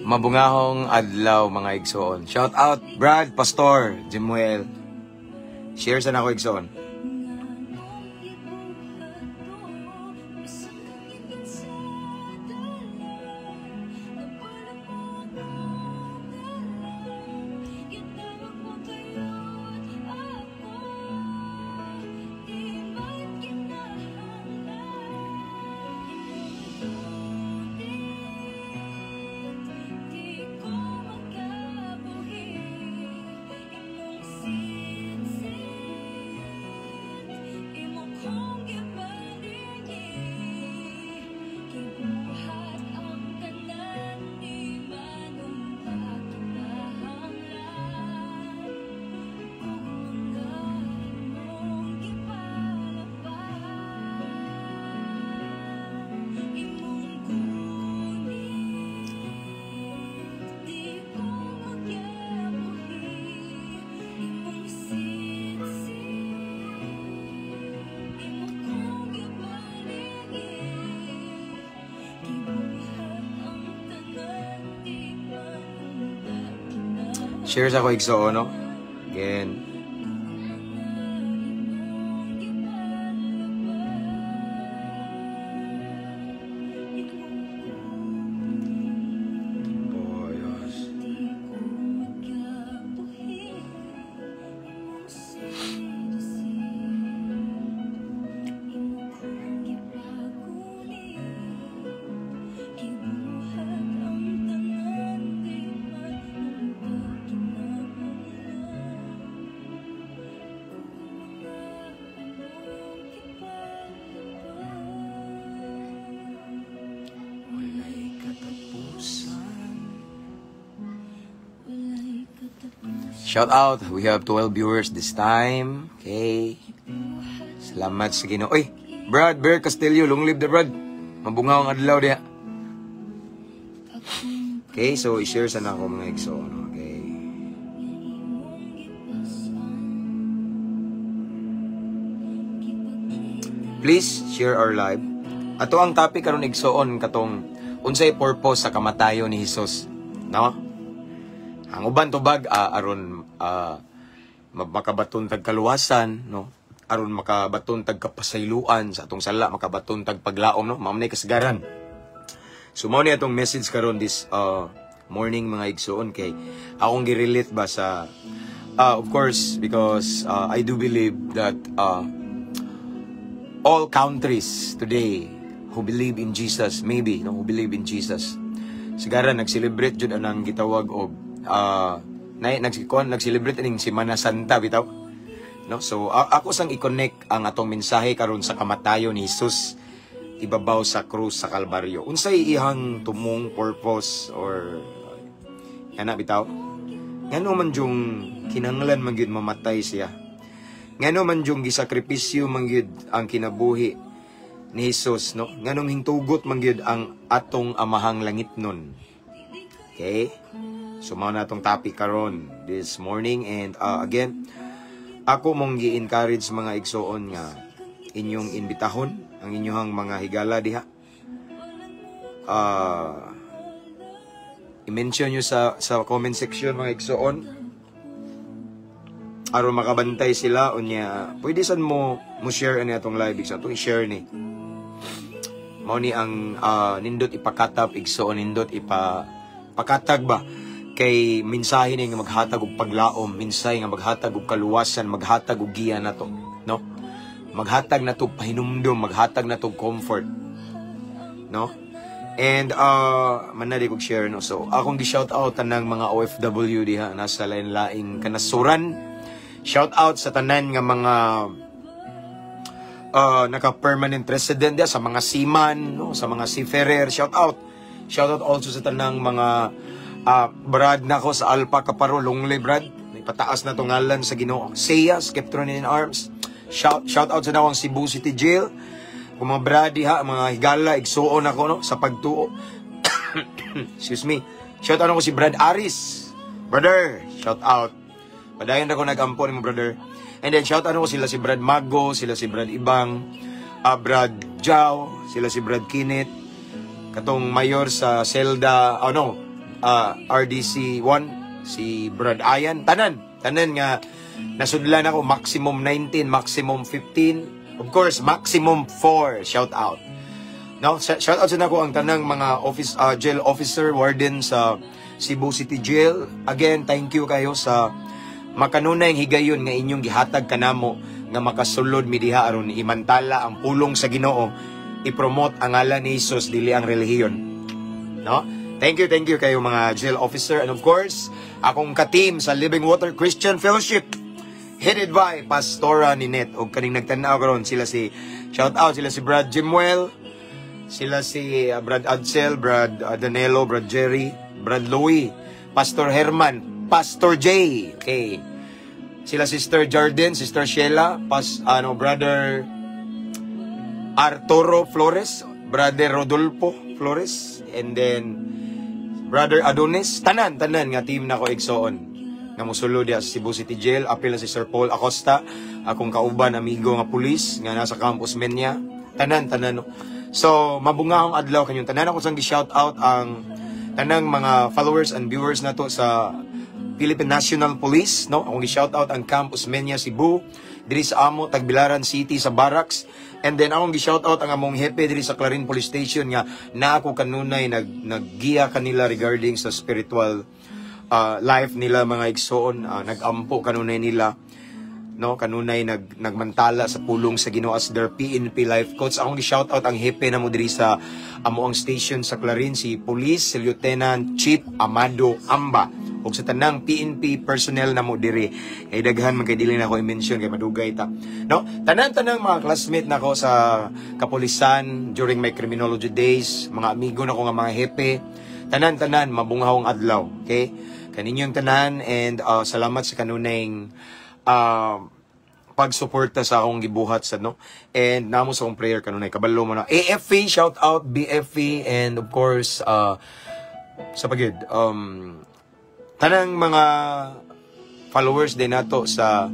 Mabungahong adlaw, mga igsoon. Shout out Brad Pastor Jimuel. Share sa nako, igsoon. Share sa ko, igsoon, no? Again. Boyos. Walay katapusan. Shout out, we have 12 viewers this time. Okay. Salamat sa Ginoo. Oy, Brad Bear Castillo, long live the Brad. Mabungaw ang adlaw diha. Okay, so i-share sa nako, mga igsoon. Okay. Please share our live. Ato ang topic karon, igsoon, katong unsay purpose sa kamatayon ni Hesus, no? Ang uban tubag aron makabaton tag kaluwasan, no? Aron makabaton tag kapasayloan sa atong sala, makabaton tag paglaom, no? Mao man kasagaran. So mao ni atong message karon this morning, mga igsoon, kay akong gi-relate ba sa of course, because I do believe that all countries today who believe in Jesus, maybe, no, who believe in Jesus, sigara nag-celebrate jud anang gitawag og na nagsikon nag-celebrate ining Semana Santa bitaw, no? So ako sang i-connect ang atong mensahe karon sa kamatayon ni Jesus ibabaw sa krus sa Kalbaryo, unsay iyang tumong purpose or ana bitaw, ngano man jung kinahanglan man gyud mamatay siya, ngano man jung gisakripisyo man gyud ang kinabuhi ni Jesus, no? Nganong hintugot man gyud ang atong Amahang langitnon? Okay, so mao na atong topic karon this morning. And again, ako mong gi-encourage, mga igsoon, nga inyong imbitahon ang inyong mga higala diha. I-mention nyo sa comment section, mga igsoon, aron makabantay sila. Unya pwede san mo mo share ani atong live, igsoon. Atong i-share ni. Mao ni ang nindot ipakatap, igsoon, nindot ipa pakatag ba, kay mensahe ni nga maghatag og paglaom, mensahe nga maghatag og kaluwasan, maghatag og giya nato, no? Maghatag nato pahinumdom, maghatag nato comfort, no? And manali kog share, no. So akong gi-shout out tanang mga OFW diha nasa lain-laing kanasuran. Shout out sa tanan nga mga naka-permanent resident diha, sa mga seaman, no, sa mga seafarer, shout out. Shout out also sa tanang mga brad nako sa Alpha Kaparo, long live, Brad. May pataas na tungalan sa Ginoo. Seiya, Skeptron in Arms. Shout out sa nawang Cebu City Jail. Kung mga brad diha, mga higala, igsuon ako, no, sa pagtuo. Excuse me. Shout out ako si Brad Aris. Brother, shout out. Padayon ako nag-ampo ni mo, brother. And then shout out ako sila si Brad Mago, sila si Brad Ibang, Brad Jao, sila si Brad Kinit, katong mayor sa Zelda, oh no, RDC 1, si Brad Ayan, tanan, tanan nga nasudlan ako, maximum 19, maximum 15, of course, maximum 4, shout out. No, shout out sa nako ang tanang mga office jail officer, warden sa Cebu City Jail. Again, thank you kayo sa makanunay higayon nga inyong gihatag kanamo nga makasulod mi diha aron imantala ang pulong sa Ginoo, i-promote ang ngalan ni Jesus, dili ang relihiyon. No? Thank you kayo, mga jail officer, and of course, akong ka-team sa Living Water Christian Fellowship headed by Pastora Ninette og kaning nagtan-aw karon sila, si shout out sila si Brad Jimuel, sila si Brad Adsel, Brad Danilo, Brad Jerry, Brad Louie, Pastor Herman, Pastor J. Okay. Sila Sister Jordan, Sister Sheila, ano, Brother Arturo Flores, Brother Rodolfo Flores, and then Brother Adonis, tanan, tanan nga team nako igsoon nga mosulod diha sa Cebu City Jail. Apil na si Sir Paul Acosta, akong kauban, amigo nga pulis nga nasa Campus Menya. Tanan, tanan, no? So, mabungahong adlaw kanyong tanan. Ako sang gi-shout out ang tanang mga followers and viewers nato sa Philippine National Police, no? Akong gi-shout out ang Campus Menya Cebu, diri sa amo Tagbilaran City sa Barracks. And then akong gi-shout out ang among hepe diri sa Clarin Police Station nga na ako kanunay naggiya kanila regarding sa spiritual life nila, mga igsoon, nagampo kanunay nila, no, kanunay nagmantala sa pulong sa Ginoo as their PNP life coach. Akong gi-shout out ang hepe namo diri sa amo ang station sa Clarin, si Police Lieutenant Chief Amado Amba, ug sa tanang PNP personnel namo diri, kay daghan man kay dili na ako i-mention kay madugay ta, no? Tanan-tanang mga classmate nako sa kapulisan during my criminology days, mga amigo nako nga mga hepe, tanan-tanan, mabunghawng adlaw, okay, kaninyong tanan, and salamat sa kanunayng pagsuporta sa akong gibuhat sa, no, and namo sa akong prayer kanunay, kabalo mo na. AFP, shout out BFP, and of course sa pagid tanang mga followers din nato sa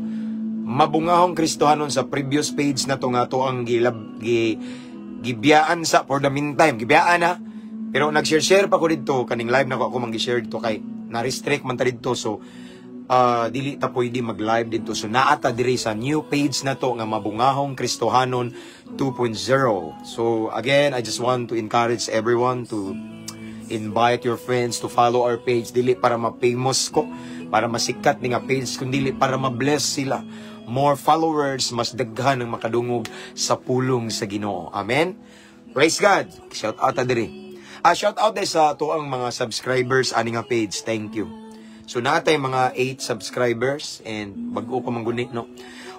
Mabungahong Kristohanon sa previous page na to nga to ang gilab gi gibiyaan sa for the meantime, gibiyaan na, pero nag-share-share pa ko didto kaning live na ko, ako mang gi-share dito kay na-restrict man ta didto, so dili ta pwede mag-live dito. So naa ta diri sa new page na to nga Mabungahong Kristohanon 2.0. So again, I just want to encourage everyone to invite your friends to follow our page, dili para ma-famous ko, para masikat ni nga page, kundi para ma-bless sila. More followers, mas daghan ang makadungog sa pulong sa Ginoo. Amen. Praise God. Shout out ta diri. Shout out din sa atoang mga subscribers ani nga page. Thank you. So natay mga 8 subscribers and bag-o pa man guni, no.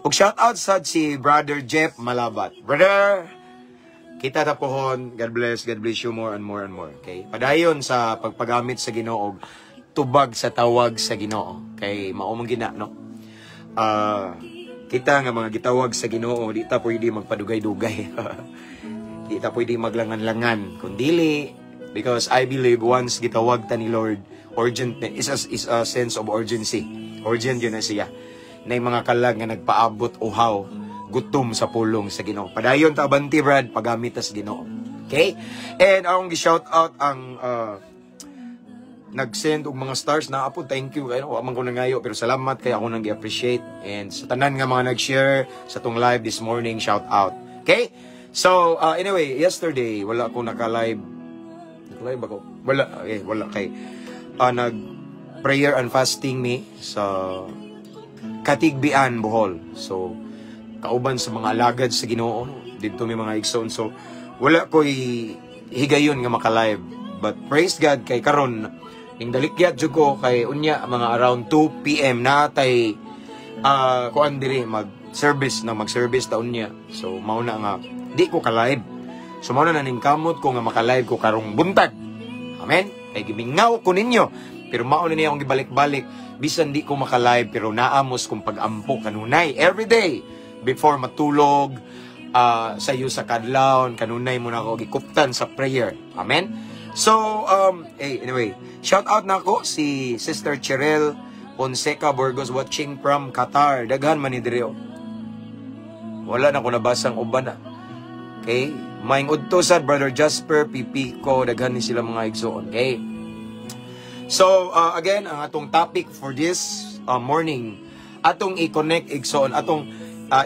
Ug shout out sad si Brother Jeff Malabat. Brother, kita ta pohon. God bless you more and more and more. Okay? Padayon sa pagpagamit sa Ginoo, tubag sa tawag sa Ginoo. Kay mao man gina, no. Kita nga mga gitawag sa Ginoo, di ta pwede magpadugay-dugay. Di ta pwede maglangan-langan. Kung dili, because I believe once gitawag ta ni Lord, urgent is a sense of urgency. Urgent yun na siya. Na yung mga kalag nga nagpaabot uhaw, gutom sa pulong sa Ginoo. Padayon ta abanti, Brad, pagamit ta sa Ginoo. Okay? And akong gi-shout out ang nag-send og mga stars na apo, thank you kayo. Wa man ko nangayo pero salamat kay ako nang gi-appreciate, and sa tanan nga mga nag-share sa tong live this morning, shout out. Okay? So, anyway, yesterday wala ko naka-live. Naka-live ako? Wala, okay, wala kay nag prayer and fasting mi sa Katigbian, Bohol. So, kauban sa mga alagad sa Ginoo didto may mga igsoon. So, wala ko'y higayon nga maka-live. But praise God kay karon ning dalikyat jud ko kay unya mga around 2 PM na tay kuan diri, mag service na, mag-service ta unya. So mao na nga di ko ka-live. So mao na ning kamot ko nga maka-live ko karong buntag. Amen. Kay gimingaw ko ninyo. Pero mao na niya akong gibalik-balik, bisan di ko maka-live pero naamos kong pag-ampo kanunay every day before matulog, sa iyo sa kadlawon kanunay mo na ako gikuptan sa prayer. Amen. So, anyway, shout out na ako si Sister Cheryl Fonseca Burgos watching from Qatar. Daghan man ni diri, oh. Wala na ko nabasang uban na. Okay? Maing udto sad Brother Jasper, Pipico, daghan ni sila, mga igsoon. Okay? So, again, ang atong topic for this morning, atong i-connect, igsoon, atong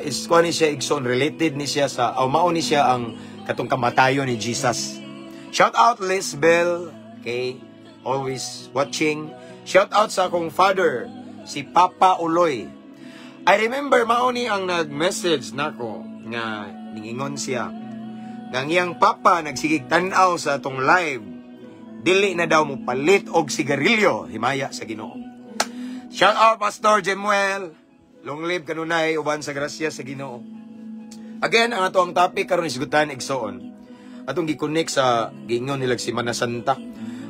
is kuan ni siya, igsoon, related ni siya sa aw mao ni siya ang katong kamatayon ni Jesus. Shout out Liz Bell, okay, always watching. Shout out sa akong father, si Papa Uloy. I remember mao ni ang nag-message nako nga ningingon siya nga ang iyang papa nagsigig tan-aw sa atong live, dili na daw mo palit og sigarilyo, himaya sa Ginoo. Shout out Pastor Jemuel. Long live kanunay uban sa grasya sa Ginoo. Again, ang ato ang topic karon isgutan, igsoon. Atong gi-connect sa giingon nila Semana Santa.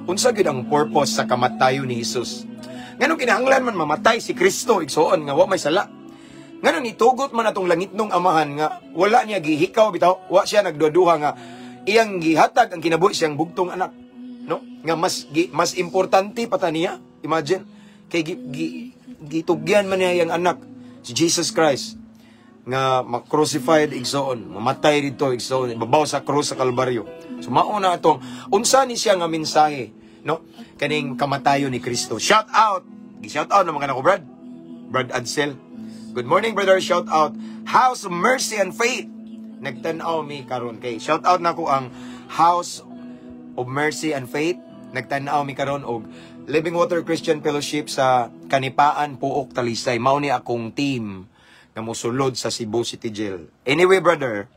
Unsa gyud ang purpose sa kamatayon ni Jesus? Nganong kinahanglan man mamatay si Kristo, igsoon, nga wa may sala? Nganong nitugot man atong langitnong Amahan nga wala niya gihikaw bitaw, wa siya nagduha nga iyang gihatag ang kinabuhi siyang bugtong anak, no? Nga mas importante pa ta niya. Imagine kay gitugyan man niya iyang anak si Jesus Christ nga ma-crucified, igsoon, mamatay dito, igsoon, ibabaw sa krus sa Kalbaryo. So mao na atong unsa ni siya nga mensahe, no, kaning kamatayon ni Kristo. Shout out, gi-shout out naman kanako, Brad. Brad Adsel. Good morning, brother. Shout out House of Mercy and Faith. Nagtan-aw mi karon kay shout out nako ang House of Mercy and Faith. Nagtan-aw mi karon og Living Water Christian Fellowship sa Kanipaan, Pook, Talisay. Mao ni akong team nga mosulod sa Cebu City Jail. Anyway, brother,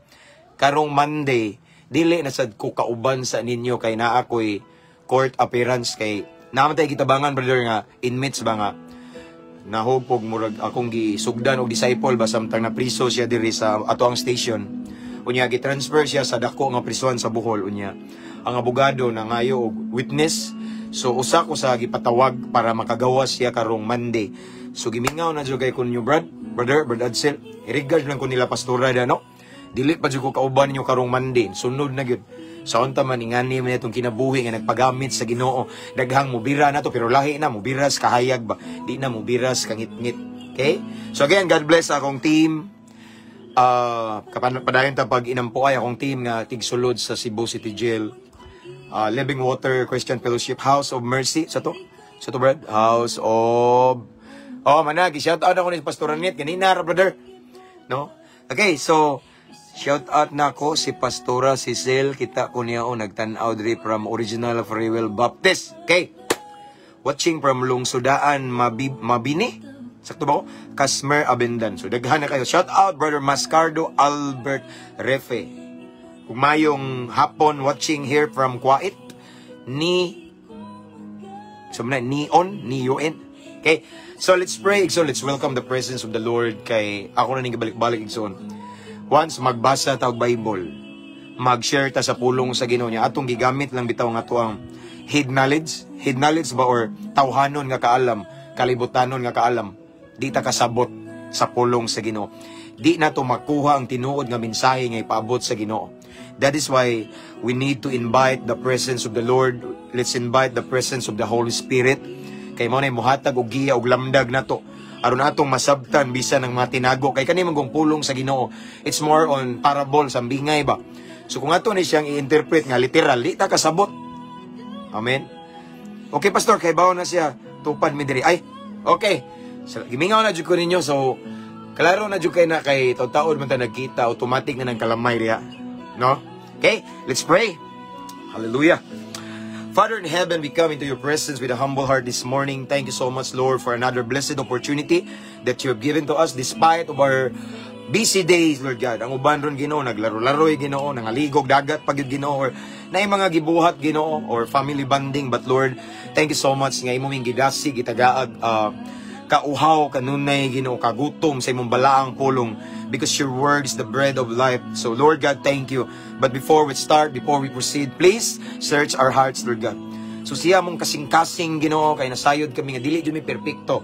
karong Monday, dili na sad ko kauban sa ninyo kay naa ko'y court appearance, kay naman tay gitabangan, brother, nga inmates ba nga nahupog, murag akong gisugdan og disciple ba samtang napriso siya diri sa ato ang station. Unya gi-transfer siya sa dako nga prisuhan sa Bohol. Unya ang abogado nangayo og witness, so usa ko sa gipatawag para makagawas siya karong Monday. So gimingaw na jud kay kunyo, Brad, brother, Brad Adsel. I-regard lang ko nila pastora da, no, dili pa jud ko kauban ninyo karong Monday, sunod na gyud. Sa unta man ingani man itong kinabuhi nga nagpagamit sa Ginoo, daghang mubira na to, pero lahi na mubira sa kahayag ba, di na mubira sa kangitngit. Okay? So again, God bless akong team. Kapan padayon ta pag inampo ay akong team nga tigsulod sa Cebu City Jail. Living Water Christian Fellowship, House of Mercy sa to. Sa to, Brad, House of. Oh, managi shout out ako ni Pastor Anit ganina ra, brother. No? Okay, so shout out na ko si Pastora Cecil, kita ko niya o nagtan-aw diri from Original Free Will Baptist. Okay. Watching from Lungsudaan, Mabini. Sakto ba ko? Casmer Abendan. So daghan na kayo. Shout out Brother Mascardo Albert Refe. Umayong hapon, watching here from Kuwait ni so na Neon, Neon. Okay. So let's pray. So let's welcome the presence of the Lord kay ako na ning gibalik-balik, igsoon. Once magbasa ta og Bible, mag-share ta sa pulong sa Ginoo niya, atong gigamit lang bitaw nga ato ang head knowledge ba or tawhanon nga kaalam, kalibutanon nga kaalam, di ta kasabot sa pulong sa Ginoo. Di na to makuha ang tinuod nga mensahe nga ipaabot sa Ginoo. That is why we need to invite the presence of the Lord. Let's invite the presence of the Holy Spirit. Kay mao na muhatag og giya og lamdag nato aron atong masabtan bisan ng mga tinago, kay kani man pulong sa Ginoo, it's more on parable, sa bingay ba. So kung ato ni siyang i-interpret nga literal, di ta kasabot. Amen. Okay, pastor, kay bawo na siya, tupad mi diri. Ay, okay. So, gimingaw na jud ko ninyo, so klaro na jud kay na kay taud-taod man ta nagkita, automatic na ng kalamay diha, no? Okay, let's pray. Hallelujah. Father in heaven, we come into your presence with a humble heart this morning. Thank you so much, Lord, for another blessed opportunity that you have given to us despite of our busy days, Lord God. Ang uban ron, Ginoo, naglaro-laroy, Ginoo, nangaligog dagat pag Ginoo, or naay mga gibuhat, Ginoo, or family bonding. But Lord, thank you so much nga imong gidasig, gitagaag, kauhaw kanunay, Ginoo, kagutom sa imong balaang pulong, because your word is the bread of life. So Lord God, thank you. But before we start, before we proceed, please search our hearts, Lord God. So siya mong kasing-kasing, Ginoo, kay nasayod kami nga dili jud mi perpekto.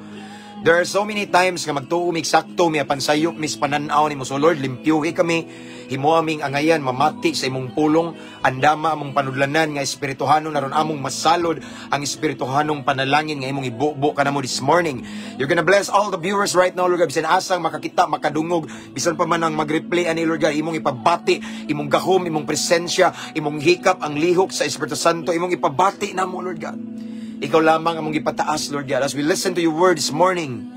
There are so many times nga magtuo mig sakto mi apan sayop mis pananaw nimo. So Lord, limpyuhi kami, himo aming angayan mamati sa imong pulong, andama among panudlanan nga espirituhanon aron among masalod ang espirituhanong panalangin nga imong ibubo kanamo this morning. You're gonna bless all the viewers right now, Lord God, bisan asang makakita, makadungog, bisan pa man ang mag-replay ani, Lord God, imong ipabati, imong gahom, imong presensya, imong hikap, ang lihok sa Espiritu Santo, imong ipabati namo, Lord God. Ikaw lamang among gipataas, Lord God. As we listen to your word this morning,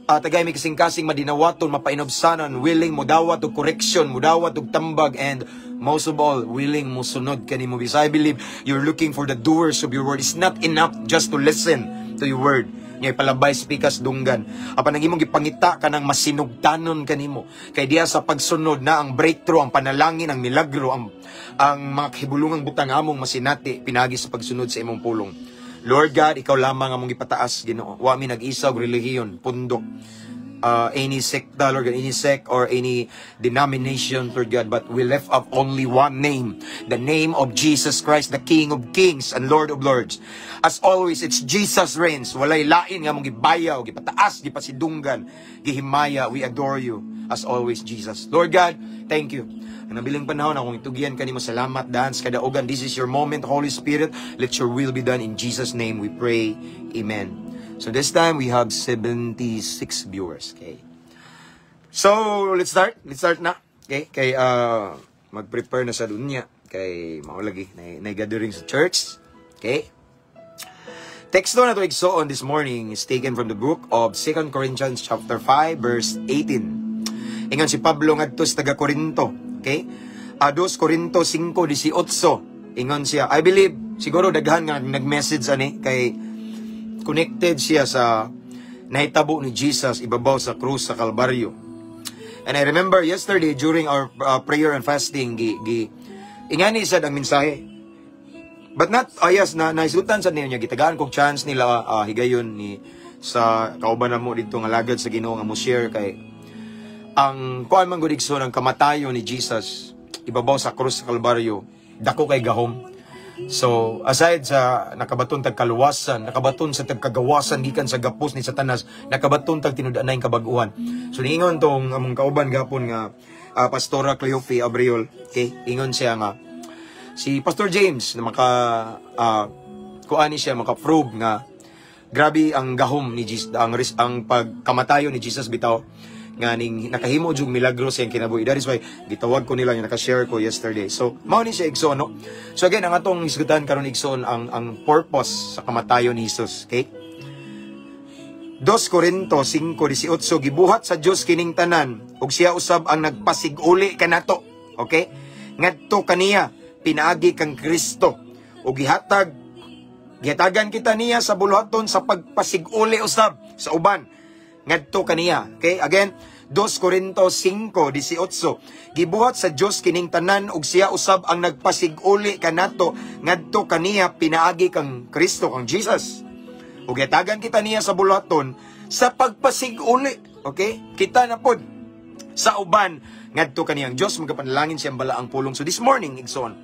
tagay may kasing-kasing madinawaton, mapainobsanon, willing mo dawat og correction, mudawat og tambag, and most of all, willing mo sunod kanimo. Because I believe you're looking for the doers of your word. It's not enough just to listen to your word nga ipalabay sa pikas dunggan. Apan ang imong gipangita kanang masinugtanon kanimo. Kay diya sa pagsunod na ang breakthrough, ang panalangin, ang milagro, ang mga kahibulungang butang among masinati pinagi sa pagsunod sa imong pulong. Lord God, ikaw lamang among gipataas, Ginoo. Wa mi nag-isa og relihiyon, pundok, any sekta, Lord God, any sect or any denomination, Lord God, but we lift up only one name, the name of Jesus Christ, the King of Kings and Lord of Lords. As always, it's Jesus reigns. Walay lain nga among gibayaw, gipataas, gipasidunggan, gihimaya. We adore you as always, Jesus. Lord God, thank you. Ang nabiling panahon, akong itugian kanimo, salamat, dance, kadaugan. This is your moment, Holy Spirit. Let your will be done. In Jesus' name we pray. Amen. So this time we have 76 viewers. Okay. So let's start. Let's start na. Okay. Kay mag-prepare na sa dunya. Kay mao lagi na gathering sa church. Okay. Teksto nato, igsoon, this morning is taken from the book of 2 Corinthians chapter 5 verse 18. Ingon si Pablo ngadto sa taga Corinto, okay? 2 Corinto 5:18. Ingon siya, I believe siguro daghan nga nag-message ani kay connected siya sa nahitabo ni Jesus ibabaw sa krus sa Kalbaryo. And I remember yesterday during our prayer and fasting, gi ingani sad ang mensahe. But not, yes, na naisutan sa niya, gitagaan kong chance nila higayon ni sa kauban na mo dito nga lagad sa Ginoo nga mo share kay ang kuan man gud, igsoon, ang kamatayon ni Jesus ibabaw sa krus sa Kalbaryo, dako kay gahom. So, aside sa nakabaton tag kaluwasan, nakabaton sa tagkagawasan gikan sa gapos ni Satanas, nakabaton tag tinud-anay kabag-uhan. So, niingon tong among kauban gapon nga Pastora Cleofe Abriol, okay? Ingon siya nga si Pastor James na maka kuani siya, maka-prove nga grabe ang gahom ni Jesus, ang pagkamatayo ni Jesus bitaw nga ning nakahimo jug milagro sa iyang kinabuhi. That is why gitawag ko nila nga naka-share ko yesterday. So mao ni siya, igsoon, no. So again, ang atong hisgutan karon, igsoon, ang purpose sa kamatayon ni Jesus, okay? 2 Corinto 5:18: Gibuhat sa Dios kining tanan ug siya usab ang nagpasig-uli kanato. Okay? Ngadto kaniya pinaagi kang Kristo ug gihatagan kita niya sa buluhaton sa pagpasig-uli usab sa uban ngadto kaniya. Okay? Again, 2 Corinto 5:18. Gibuhat sa Dios kining tanan ug siya usab ang nagpasig-uli kanato ngadto kaniya pinaagi kang Kristo, kang Jesus. Ug gihatagan kita niya sa buluhaton sa pagpasig-uli. Okay? Kita na pod sa uban ngadto kaniyang Dios magapanalangin siyang balaang pulong. So this morning, igsoon,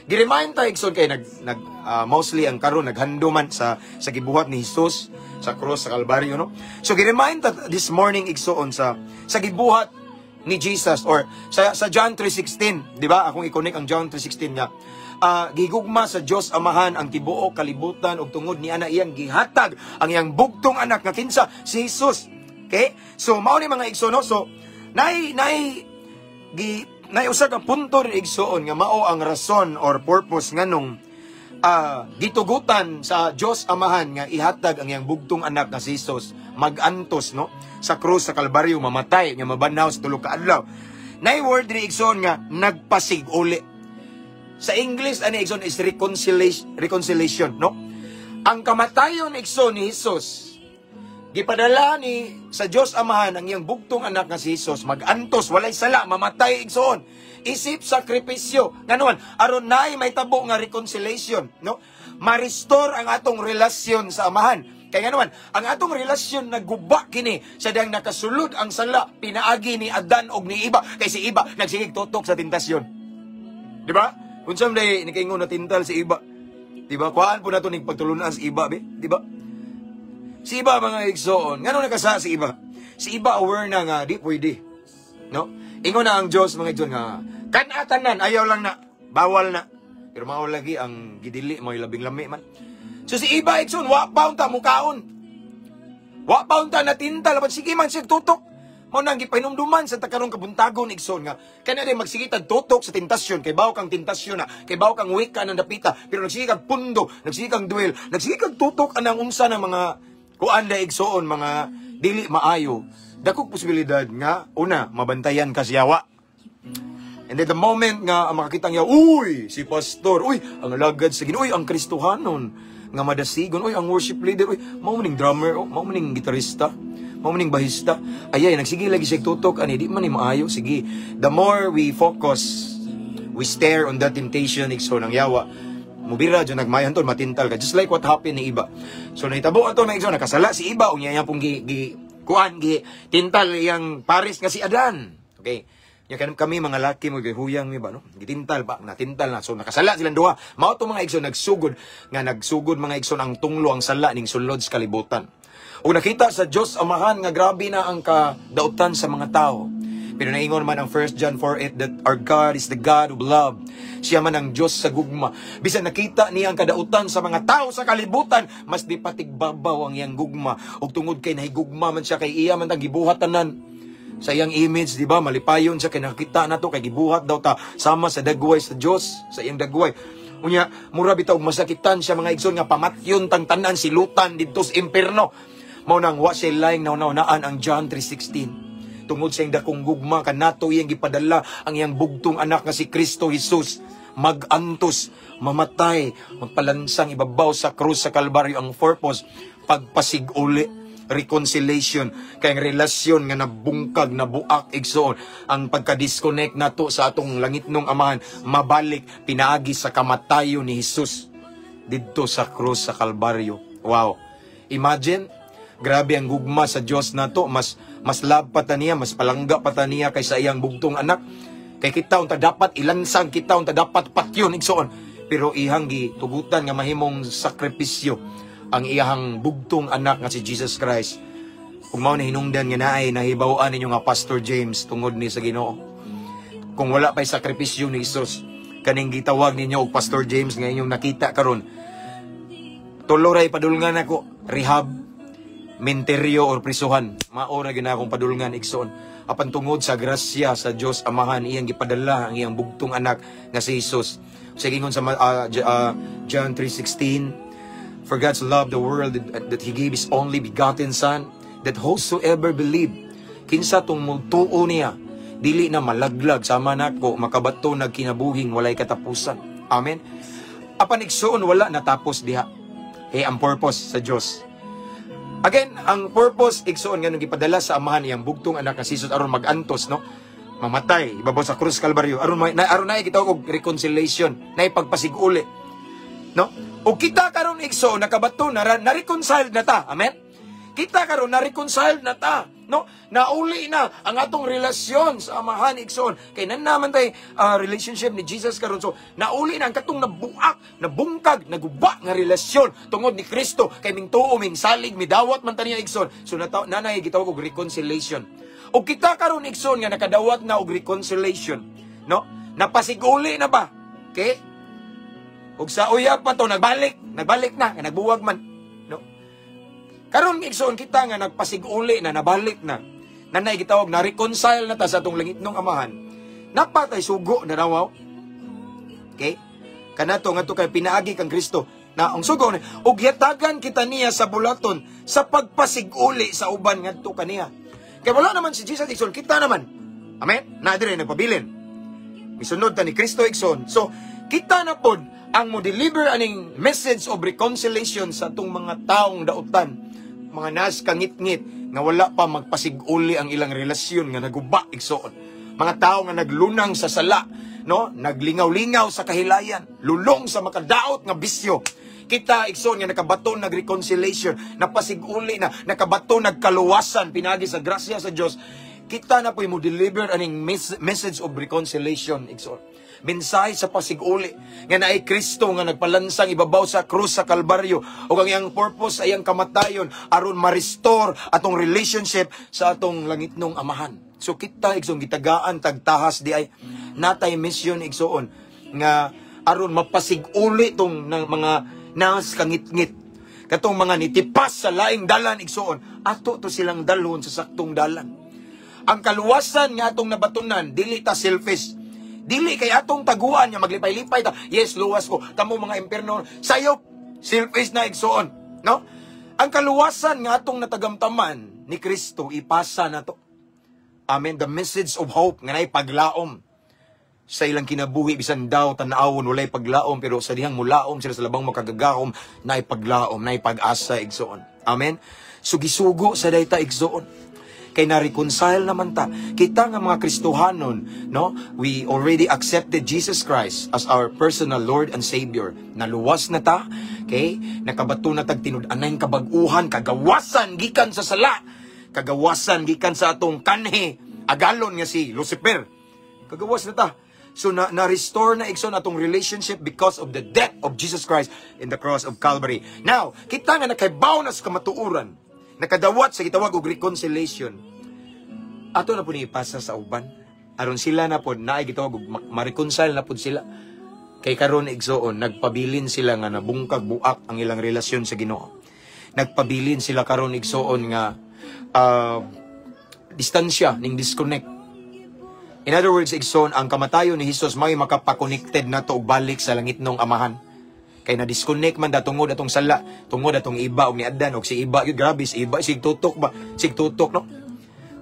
gi-remind ta, igsoon, kay nag nag mostly ang karon naghando man sa gibuhat ni Jesus sa cross sa Kalbaryo, no. So gi-remind ta this morning, igsoon, sa gibuhat ni Jesus or sa John 3:16, di ba? Akong i-connect ang John 3:16 nga gigugma sa Dios Amahan ang tibuok kalibutan ug tungod ni ana iyang gihatag ang iyang bugtong anak nga kinsa si Jesus. Okay? So mao ni, mga igsoon, no? So nay nay gi nay usa ka punto rin, igsoon, nga mao ang rason or purpose nganong gitugutan sa Dios Amahan nga ihatag ang iyang bugtong anak nga si Jesus magantos, no, sa krus sa Kalbaryo, mamatay nga mabanhaw sa 3 ka adlaw. Nay word diri, igsoon, nga nagpasig-uli. Sa English ani, igsoon, is reconciliation, reconciliation, no. Ang kamatayon, igsoon, ni Jesus, gipadala ni sa Dios Amahan ang iyang bugtong anak nga si Jesus magantos, walay sala, mamatay, igsoon, isip sakripisyo. Ngano man? Aron naay mahitabo nga reconciliation, no, ma-restore ang atong relasyon sa Amahan. Kay ngano man, ang atong relasyon naguba kini sa diyang nakasulod ang sala pinaagi ni Adan og ni Iba, kay si Iba nagsigig tutok sa tentasyon, di ba? Unsa man day nikaingon na tintal si Iba, di ba? Kuhaan po nato ning pagtulunan si Iba be, di ba? Si Iba, mga igsoon, ngano nakasa si Iba? Si Iba aware na nga di pwede. No? Ingon na ang Diyos, mga igsoon, nga kanatanan ayaw lang na, bawal na. Pero mao lagi ang gidili mo labing lami man. So si Iba, igsoon, wa pa unta mukaon. Wa pa unta natintal, laban sige man siya tutok. Mao nang gipahinumduman sa ta karong kabuntagon, igsoon, nga kani rin magsige tag tutok sa tentasyon, kay bawo kang tentasyon na, kay bawo kang wika ng dapita, pero nagsige kag pundo, nagsige kag duel, nagsige kag tutok anang unsa ng mga kuan da, igsoon, mga dili maayo. Dakog posibilidad nga una mabantayan ka sa yawa. And then the moment nga ang makakita niya, "Uy, si pastor, uy, ang alagad sa Ginoo, uy, ang Kristohanon nga madasigon, uy, ang worship leader, uy, mao ning drummer, oh, mao ning gitarista, mao ning bahista." Ayay, nagsige lagi siya tutok ani, di man ni maayo, sige. The more we focus, we stare on that temptation, igsoon, ang yawa mubira dyan nagmayan to, matintal ka. Just like what happened ni Eva. So nahitabo ato na, igsoon, nakasala si Eva, unya iya pong gi, gi kuan, gi tintal iyang pares nga si Adan. Okay. Nya kami mga laki mo huyang mi ba, no? Gitintal ba, natintal na. So nakasala silang duha. Mao to, mga igsoon, nagsugod nga nagsugod, mga igsoon, ang tunglo, ang sala ning sulod sa kalibutan. Ug nakita sa Dios Amahan nga grabe na ang kadautan sa mga tao. Pero naingon man ang 1 John 4:8 that our God is the God of love. Siya man ang Diyos sa gugma. Bisan nakita niya ang kadautan sa mga tao sa kalibutan, mas di patigbabaw ang iyang gugma. Ug tungod kay nahigugma man siya, kay iya man tang gibuhat tanan sa iyang image, di ba? Malipayon siya kay nakita na to, kay gibuhat daw ta sama sa dagway sa Dios, sa iyang dagway. Unya, mura bitaw og masakitan siya, mga igsoon, nga pamatyon tang tanan, silutan didto sa impierno. Mao nang wa siya laing nauna-unaan ang John 3:16. Tungod sa iyang dakong gugma kanato, iyang gipadala ang iyang bugtong anak nga si Kristo Jesus magantos, mamatay, magpalansang ibabaw sa krus sa Kalbaryo. Ang purpose, pagpasiguli, reconciliation, kay ang relasyon nga nabungkag, nabuak, igsoon, ang pagka-disconnect nato sa atong langitnong Amahan mabalik pinaagi sa kamatayon ni Jesus didto sa krus sa Kalbaryo. Wow, imagine, grabe ang gugma sa Dios nato. Mas mas love pa ta niya, mas palangga pa ta niya kaysa iyang bugtong anak. Kay kita unta dapat ilansang, kita unta dapat patyon, igsoon, pero ihang gitugutan nga mahimong sakripisyo ang iyahang bugtong anak nga si Jesus Christ. Kung mao na hinungdan nga naay nahibaw-an ninyo nga Pastor James tungod ni sa Ginoo. Kung wala pa'y sakripisyo ni Jesus, kaning gitawag ninyo og Pastor James nga inyong nakita karon, tulo ray padulngan ako, rehab, menteryo or prisuhan. Mao ra gyud akong padulngan, igsoon. Apan tungod sa grasya sa Dios Amahan, iyang gipadala ang iyang bugtong anak nga si Jesus. Sa ingon sa John 3:16, "For God so loved the world that He gave His only begotten Son, that whosoever believe," kinsa tong mutuo niya, dili na malaglag, sama nako, makabato nagkinabuhing walay katapusan. Amen. Apan, igsoon, wala natapos diha. Eh, ang purpose sa Dios. Again, ang purpose, igsoon, nga nung gipadala sa Amahan iyang bugtong anak nga si Jesus aron magantos, no? Mamatay ibabaw sa krus Kalbaryo aron may na, aron na gitawag og reconciliation, na pagpasiguli, no? O kita karon, igsoon, nakabato na, na-reconciled na ta. Amen. Kita karon na-reconciled na ta, no? Nauli na ang atong relasyon sa Amahan, igsoon. Kay nan naman tay relationship ni Jesus karon. So nauli na ang katong nabuak, nabungkag, naguba nga relasyon tungod ni Kristo, kay ming tuo, ming salig, midawat man ta niya, igsoon. So nanay gitawag og reconciliation. O kita karon, igsoon, nga nakadawat na og reconciliation, no? Napasiguli na ba? Okay? Ug sa uyab pa to nagbalik, nagbalik na, nga nagbuwag man. No? Karon, igsoon, kita nga nagpasiguli na, nabalik na. Nanay gitawag na reconcile na ta sa atong langitnong Amahan. Napatay sugo na rawaw. Okay? Kanato nga to kay pinaagi kang Kristo na ang sugo ni ug yatagan kita niya sa bulaton sa pagpasiguli sa uban ngadto kaniya. Kay wala naman si Jesus, igsoon, kita naman. Amen? Na dire nagpabilin. Misunod ta ni Kristo, igsoon. So, kita na pod ang mo deliver aning message of reconciliation sa atong mga taong dautan, mga nas kangitngit nga wala pa magpasiguli ang ilang relasyon nga naguba, igsoon. Mga tao nga naglunang sa sala, no? Naglingaw-lingaw sa kahilayan, lulong sa makadaot nga bisyo. Kita, igsoon, nga nakabaton nag-reconciliation, napasiguli na, nakabaton nagkaluwasan pinagi sa grasya sa Dios. Kita na po mo deliver aning message of reconciliation, igsoon. Mensahe sa pasiguli nga naay Kristo nga nagpalansang ibabaw sa krus sa Kalbaryo ug ang iyang purpose sa iyang kamatayon aron ma-restore atong relationship sa atong langitnong Amahan. So kita, igsoon, gitagaan tagtahas di ay natay mission, igsoon, nga aron mapasiguli tong ng mga nas kangitngit, katong mga nitipas sa laing dalan, igsoon, ato to silang dalhon sa saktong dalan. Ang kaluwasan nga atong nabatunan, dili ta selfish. Dili kay atong taguan nga maglipay-lipay ta. "Yes, luwas ko. Kamo mga impierno." Sayop, selfish na, igsoon. No? Ang kaluwasan nga atong natagamtaman ni Kristo, ipasa na to. Amen. The message of hope nga naay paglaom sa ilang kinabuhi. Bisan daw tan-awon walay paglaom, pero sa dihang mulaom sila sa Labang Makagagahom, naay paglaom, naay pag-asa, igsoon. Amen. So gisugo sa dayta, igsoon, kay na-reconcile naman ta. Kita nga mga Kristohanon, no, we already accepted Jesus Christ as our personal Lord and Savior. Naluwas na ta, okay? Nakabato na tag tinud-anay kabag-uhan, kagawasan gikan sa sala, kagawasan gikan sa atong kanhi agalon nga si Lucifer. Kagawas na ta. So na na-restore na, igsoon, atong relationship because of the death of Jesus Christ in the cross of Calvary. Now, kita nga nakaibaw na sa kamatuoran, nakadawat sa gitawag og reconciliation. Ato na po ni ipasa sa uban. Aron sila na pod naay gitawag og ma-reconcile na pod sila. Kay karon, igsoon, nagpabilin sila nga nabungkag buak ang ilang relasyon sa Ginoo. Nagpabilin sila karon, igsoon, nga distansya ning disconnect. In other words, igsoon, ang kamatayon ni Jesus may makapakonected na to og balik sa langitnong Amahan. Kay na-disconnect man da tungod atong sala, tungod atong iba og ni Adan og si iba gyud, grabe si iba, sig tutok ba, sig tutok, no.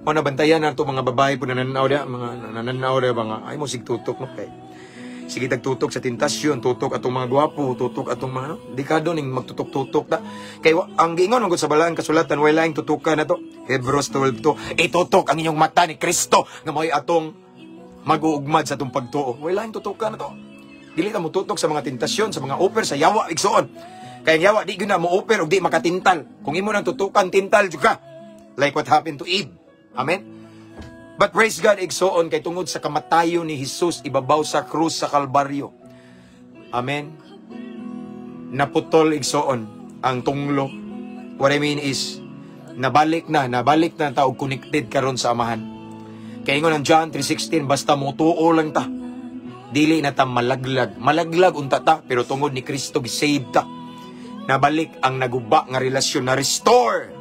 Mo nabantayan na to mga babae po nananaw dia, mga nananaw dia mga ay mo sig tutok, no, kay sige tagtutok sa tentasyon, tutok atong mga gwapo, tutok atong mga no, dekado ning magtutok-tutok ta. Kay ang giingon man gud sa Balaan Kasulatan, way laing tutukan na to. Hebrews 12 to, itutok ang inyong mata ni Kristo nga mo'y atong mag-uugmad sa atong pagtuo. Way laing tutukan na to. Dili ta motutok sa mga tentasyon, sa mga offer sa yawa, igsoon. Kay ang yawa di gyud na mo offer og di makatintal. Kung imo nang tutukan, tintal jud ka. Like what happened to Eve. Amen. But praise God, igsoon, kay tungod sa kamatayon ni Jesus ibabaw sa krus sa Kalbaryo. Amen. Naputol, igsoon, ang tunglo. What I mean is, nabalik na ta og connected karon sa Amahan. Kay ingon ang John 3:16, basta motuo lang ta, dili na ta malaglag. Malaglag unta ta, pero tungod ni Kristo gi-save ta. Nabalik ang naguba nga relasyon, na restore.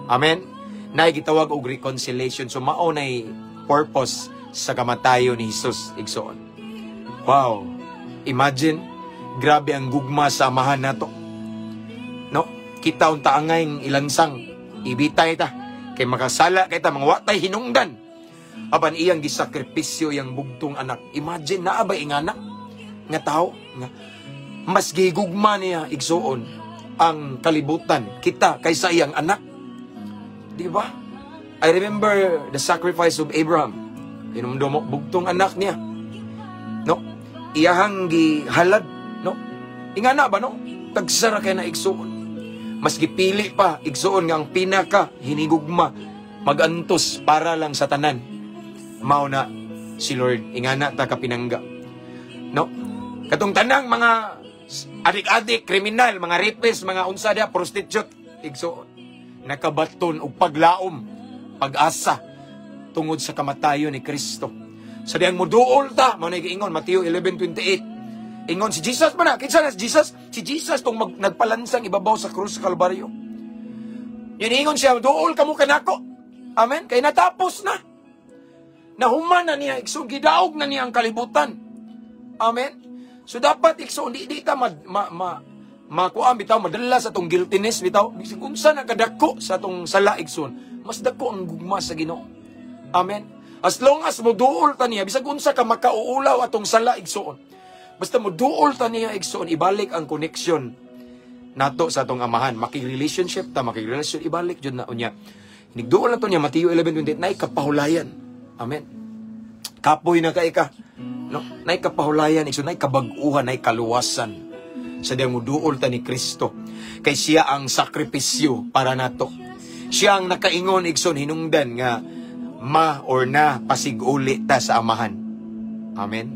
Amen. Naay gitawag og reconciliation. So mao nay purpose sa kamatayon ni Jesus, igsoon. Wow. Imagine, grabe ang gugma sa Amahan nato. No? Kita unta angay ilansang ibitay ta kay makasala kay ta, mga wa tay hinungdan. Apan iyang gisakripisyo iyang bugtong anak. Imagine, naa ba ingana nga tao nga mas gigugma niya, igsoon, ang kalibutan, kita, kaysa iyang anak? Di ba? I remember the sacrifice of Abraham. Hinumdum mo, bugtong anak niya. No? Iyahang gihalad, no? Ingana ba, no? Tagsara kay na, igsoon. Mas gipili pa, igsoon, nga ang pinaka hinigugma magantos para lang sa tanan. Mao na si Lord, ingana ta kapinangga. No? Katong tanang mga adik-adik, kriminal, mga rapist, mga unsa dia, prostitute, igsoon, nakabaton og paglaom, pag-asa tungod sa kamatayon ni Kristo. Sa diyang muduol ta, mao na giingon Mateo 11:28. Ingon si Jesus man na, kinsa na si Jesus? Si Jesus tong nagpalansang ibabaw sa krus sa Kalbaryo. Yun, ingon siya, "Duol kamo kanako." Amen? Kay natapos na. Nahuman na niya, igsoon, gidaog na niya ang kalibutan. Amen? So dapat, igsoon, di ta ma, ma, ma, makuha bitaw, madala sa atong guiltiness bitaw. Bisag unsa na kadako sa atong sala, igsoon, mas dako ang gugma sa Ginoo. Amen? As long as moduol ta niya, bisag unsa ka makauulaw atong sala, igsoon, basta moduol ta niya, igsoon, ibalik ang connection nato sa atong Amahan. Makig-relationship ta, makig-relasyon, ibalik jud na unya. Nigduol na to niya, Mateo 11:28, naay kapahulayan. Amen. Kapoy na kay ka. No? Naay kapahulayan, igsoon, naay kabag-uhan, naay kaluwasan. Sa diyang muduol ta ni Kristo. Kay siya ang sakripisyo para nato. Siya ang nakaingon, igsoon, hinungdan nga ma or na pasiguli ta sa Amahan. Amen.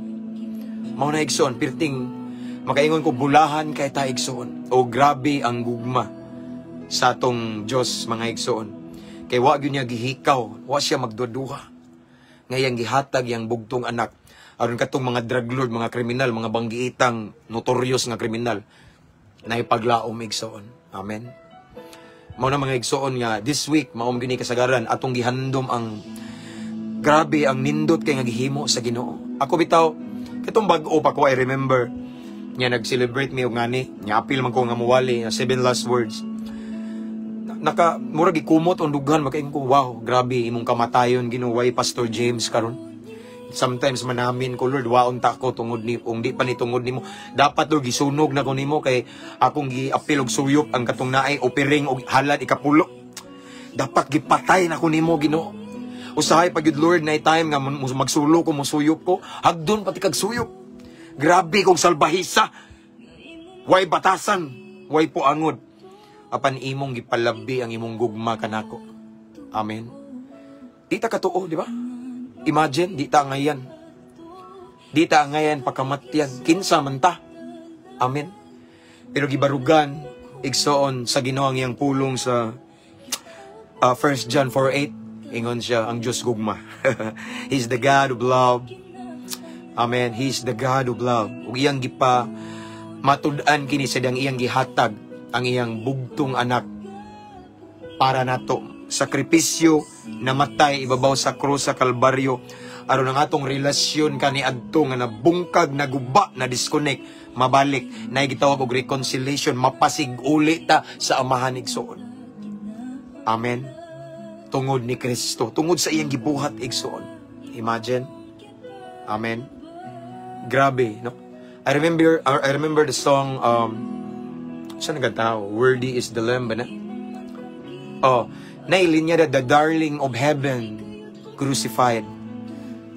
Mao na, igsoon, pirting makaingon ko, bulahan kay ta, igsoon. O grabe ang gugma sa atong Dios, mga igsoon. Kay wa gyud niya gihikaw, wa siya magduduha. Ngayang gihatag yang bugtong anak aron katong mga drug lord, mga kriminal, mga banggiitang notorious nga kriminal na ipaglaom, igsoon. Amen. Mao na, mga igsoon, nga this week mao gini kasagaran atong gihandom ang Grabe ang nindot kay nga gihimo sa Ginoo. Ako bitaw, katong bag-o pa ko, I remember nya nag-celebrate mi og ngani, nya apil man ko nga muwali nga seven last words. Naka murag gikumot ang dughan, makaingon ko, "Wow, grabe imong kamatayon, Ginoo, way Pastor James karon." Sometimes manamin ko, "Lord, waon ta ko tungod ni kung di pa ni tungod nimo. Dapat, Lord, gisunog na ko nimo kay akong giapil og suyop ang katong naay offering og halad ikapulo. Dapat gipatay na ko nimo, Ginoo. Usahay pag yun, Lord, na time nga magsulo ko, musuyop ko, hagdon pati kag suyop. Grabe kong salbahisa. Way batasan, way puangod. Apan imong gipalabi ang imong gugma kanako." Amen. Di ta katuo, di ba? Imagine, di ta ngayan. Di ta ngayan pakamatyan. Kinsa man ta. Amen. Pero gibarugan, igsoon, sa Ginoo ang iyang pulong sa 1 John 4:8. Ingon siya, ang Diyos gugma. He's the God of love. Amen. He's the God of love. Ug iyang gipa matud-an kini sa iyang gihatag ang iyang bugtong anak para nato. Sakripisyo, namatay ibabaw sa krus sa Kalbaryo aron ang atong relasyon kaniadto nga nabungkag, naguba, na disconnect, mabalik na gitawag og reconciliation, mapasig-uli ta sa Amahan, igsoon. Amen. Tungod ni Kristo, tungod sa iyang gibuhat, igsoon. Imagine. Amen. Grabe, no? I remember the song, saan nagkatao? "Worthy is the Lamb" ba na? Oh, nailin niya "the darling of heaven crucified.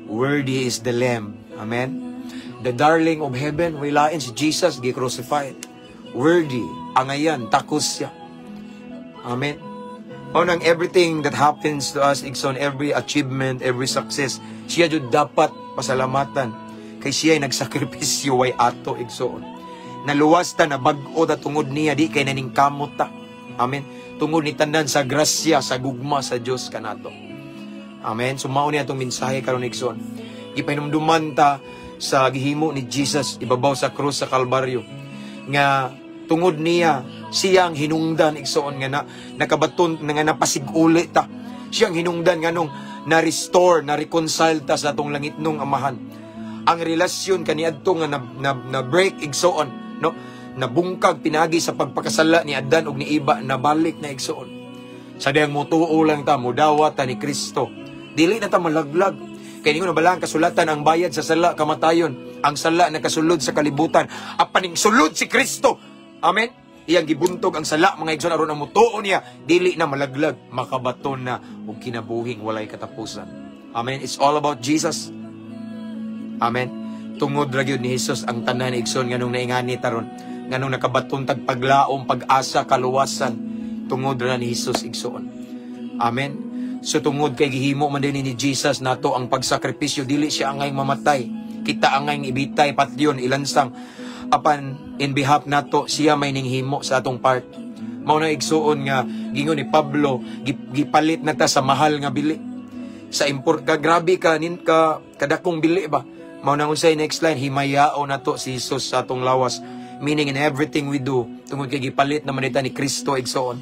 Worthy is the Lamb." Amen. The darling of heaven, wilain si Jesus, gi-crucified. Worthy, angayan, takos siya. Amen. O nang everything that happens to us, igsoon, every achievement, every success, siya jud dapat pasalamatan. Kay siya ay nagsakripisyo way ato, igsoon. Naluwas ta, nabag-o ta tungod niya, di kay naningkamot ta. Amen. Tungod ni tanan sa grasya, sa gugma sa Dios kanato. Amen. So mao ni atong mensahe karon, igsoon. Gipahinumduman ta sa gihimo ni Jesus ibabaw sa krus sa Kalbaryo nga tungod niya, siya ang hinungdan, igsoon, nga na nakabaton nga napasiguli ta. Siya ang hinungdan nganong na-restore, na-reconcile ta sa atong langitnong Amahan. Ang relasyon kaniadto nga na break, igsoon, no, nabungkag pinagi sa pagpakasala ni Adan ug ni Eva, nabalik na, igsoon. Sa diyang mutuo lang ta, mudawat ta ni Kristo, dili na ta malaglag. Kay ningon na ang kasulatan, ang bayad sa sala kamatayon. Ang sala nakasulod sa kalibutan. Apan ning sulod si Kristo. Amen. Iyang gibuntog ang sala, mga igsoon, aron ang mutuo niya dili na malaglag, makabaton na og kinabuhing walay katapusan. Amen. It's all about Jesus. Amen. Tungod ra gyud ni Jesus ang tanan, igsoon, nganong naingani taron, nganong nakabaton tag paglaom, pag-asa, kaluwasan, tungod ra ni Jesus, igsoon. Amen. So tungod kay gihimo man din ni Jesus nato ang pagsakripisyo, dili siya angay mamatay. Kita angay ibitay, patyon, ilansang. Apan in behalf nato, siya may ninghimo sa atong part. Mao na, igsuon, nga gingon ni Pablo, gipalit na ta sa mahal nga bili. Sa import ka, grabe ka nin ka kadakong bili ba. Mao na unsay next line, himayao nato si Jesus sa atong lawas. Meaning in everything we do, tungod kay gipalit naman ita ni Kristo, igsoon.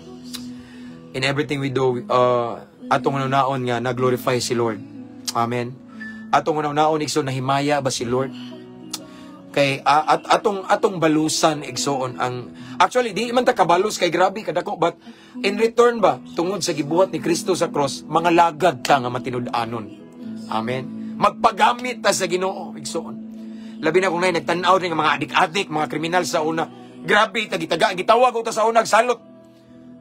In everything we do, atong unaon nga na-glorify si Lord. Amen. Atong unaon, igsoon, nahimaya ba si Lord? Kay at atong balusan, igsoon, ang actually di man ta kabalos kay grabe kadako, but in return ba, tungod sa gibuhat ni Kristo sa cross, mga lagad ta nga matinud-anon. Amen. Magpagamit ta sa Ginoo, igsoon. Labi na kung nay nagtan-aw rin nga mga adik-adik, mga kriminal sa una. Grabe ta gitaga, gitawag ta sa una salot.